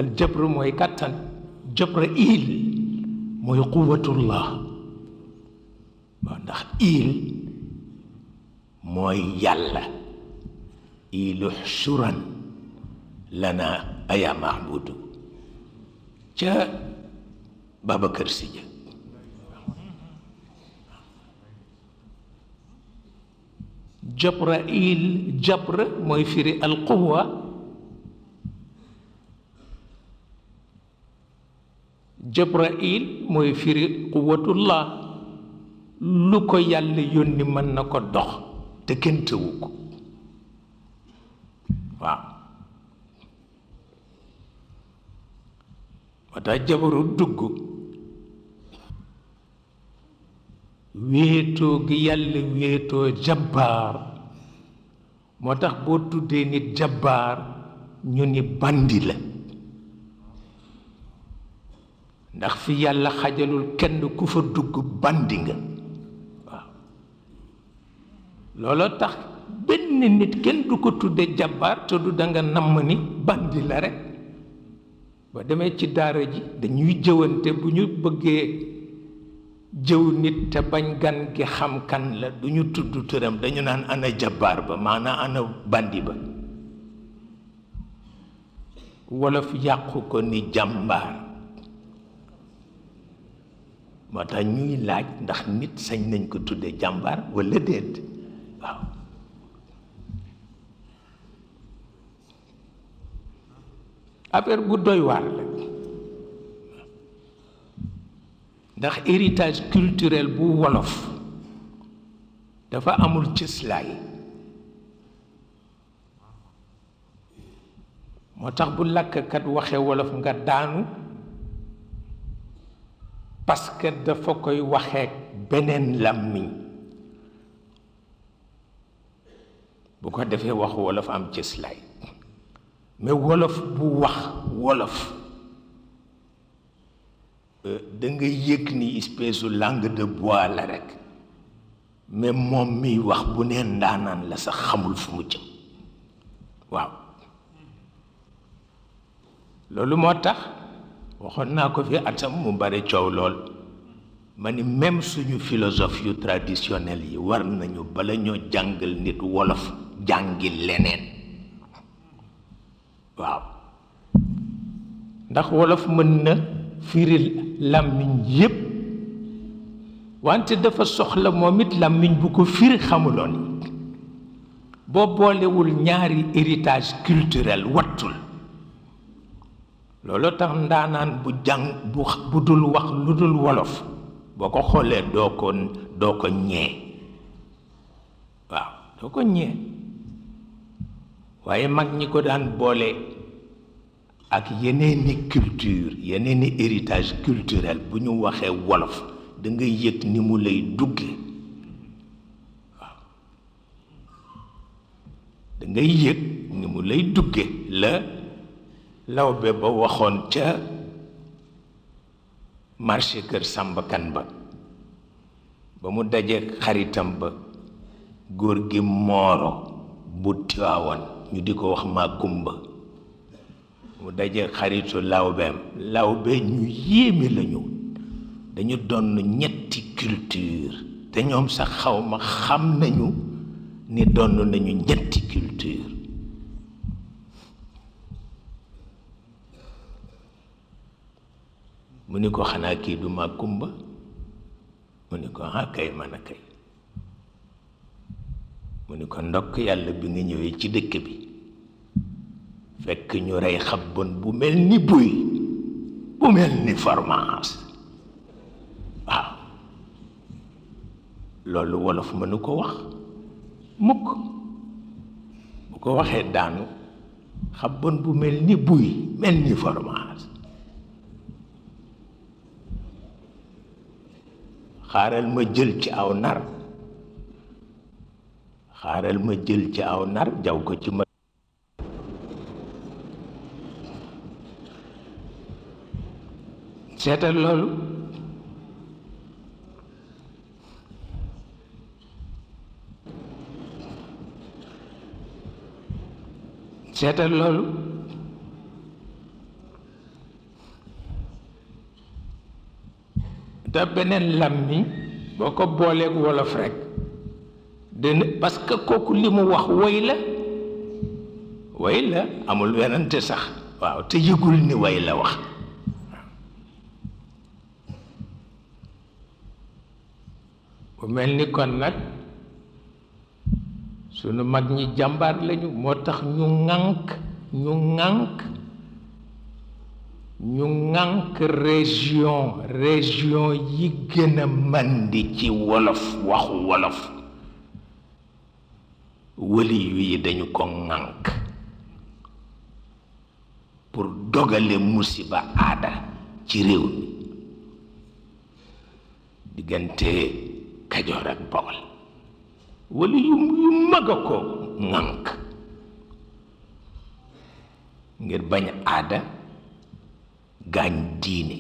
al jabru mooy kàttan jabra il mooy quwatullah waaw ndax il mooy yàlla ilu xuran lana aya mahbudu ca Babacar Si ja Jabrail jabra mooy firi alquwa Jabrail mooy firi quwatullah lu ko yàlla yónni mën na ko dox te kenn tëwu ko waaw moo tax jabaru dugg wéetoo gi yàlla wéetoo jabbaar moo tax boo tuddee nit jabbaar ñu ni bandi la ndax fi yàlla xajalul kenn ku fa dugg bandi nga waaw looloo tax benn nit kenn du ko tudde jabbaar te du danga namm ni bandi la rekk ba demee ci daara ji dañuy jëwante bu ñu bëggee jëw nit te bañ gan gi xam kan la du ñu tudd tëram dañu naan ana jabbaar ba maanaam ana bandi ba wolof yàqu ko ni jàmbaar moo tax ñuy laaj ndax nit sañ nañ ko tudde jàmbaar walla déet waaw affaire bu doy waar la ndax héritage culturel bu wolof dafa amul cëslaay moo tax bu làkkat waxee wolof nga daanu parce que dafa koy waxee beneen làmmiñ bu ko defee waxu wolof am cëslaay mais wolof bu wax wolof da nga yëg ni espèce langue de bois la rekk mais moom miy wax bu nee ndaanaan la sax xamul fu mu jëm waaw loolu moo tax waxoon naa ko fi atam mu bare coow lool ma ni même suñu philosophe yu traditionnel yi war nañu bala ñoo jàngal nit wolof jàngi leneen waaw ndax wolof mën na firil làmmiñ yépp wante dafa soxla moom it làmmiñ bu ko firi xamuloon boo boolewul ñaari héritage culturel wattul loolu tax ndaanaan bu jàng bu dul wax lu dul wolof boo ko xoolee doo ko ñee waaw doo ko ñee waaye mag ñi ko daan boole ak yeneeni culture yeneeni héritage culturel bu ñu waxee wolof da nga yëg ni mu lay dugge waaw da ngay yëg ni mu lay dugge la lawbe ba waxoon ca marché kër sàmbakan ba mu dajee xaritam ba góor gi mooro bu Tiwaawan ñu di ko wax Makumba mu dajee xaritu lawbe ñu yéeme lañu dañu doon ñetti culture te ñoom sax xawma xam nañu ni doon nañu ñetti culture mu ni ko xanaa kii du Makumba mu ni ko kay man a kay mu ni ko ndokk yàlla bi nga ñëwee ci dëkk bi fekk ñu rey xabbon bu mel ni buy bu mel ni fromage waaw loolu wolof mënu ko wax mukk bu ko waxee daanu xabbon bu mel ni buy mel ni fromage xaaral ma jël ci aw nar jaw ko ci ma seetal loolu te beneen làmmi boo ko booleeg wolof rekk dina parce que kooku li mu wax woy la amul wenante sax waaw te yëgul ni woy la wax bu mel ni kon nag sunu mag ñi jàmbaar lañu moo tax ñu ŋànk région yi gën a màndi ci wolof waxu wolof wëli yu yi dañu ko ŋànk pour dogale musiba aada ci réew mi diggante Kajoor ak Bawol wëli yu mag a ko ŋànk ngir bañ aada gaañ diine